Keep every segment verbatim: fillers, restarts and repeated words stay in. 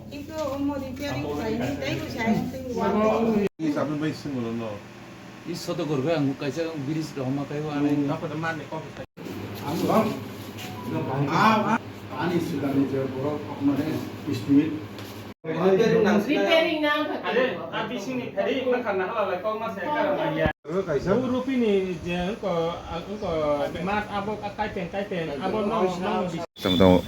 Iko omo repairing khlaini tei bo sai tei wal tei. Please, aboni bai swngmano no. I soto gorkhe ang kaisa bridge rohorma kaibo anai. Ani swkangni je borok mane estimate. Repairing nang kha. Are, a bisingni phari nang kha, nahal lai kok ma se kara maya. Kaisa. Bo rupini je ko, ko mas abo kaipeng, kaipeng, abo no, no. Tamo, tamo.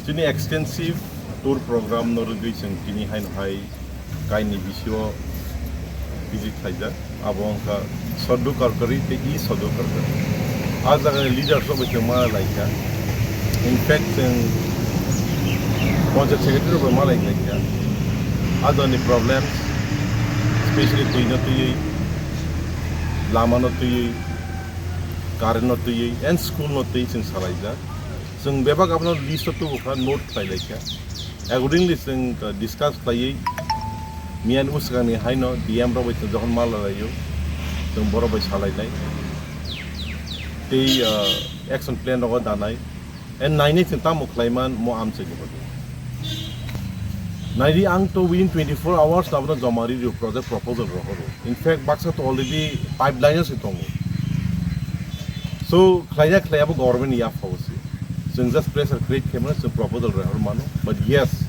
Chini extensive tour program no rwgwi chwng tini haino hai kaini bisio visit khaijak. Abo wngkha Sadhu Karkari tei E Sadhu Karkari. A jagani leaders rok bai chwng ma laikha. In fact, chwng Panchayat Secretary rok bai ma laikha. A jagani problems, specially twi no twiwi, lama no twiwi, current no twiwi, and school no twiwi chwng salaijak. Chwng bebak abono list o tubukha, note khlai laikha. Accordingly, chwng, uh, discuss khlaiwi miyani bwswkangni haino D M rok bai chwng jokhon ma lalaio, chwng borok bai salainai. Tei, uh, action plan rogo danai. And nainai chwng tamo khlaiman mo amchaini bagwi. Naidi ang to within twenty-four hours abono joma ri rio project proposal rohoro. In fact, baksa to already pipeline o se tongo. So, khlaina khlaiya bo government ni yapha o se. Chwng just pressure create khaimano, chwng proposal rohor mano. But yes,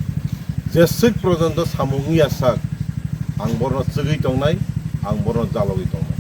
jeswk porjonto samung wngya sak, ang borno chwgwi tongnai, ang borno jalogwi tongnai.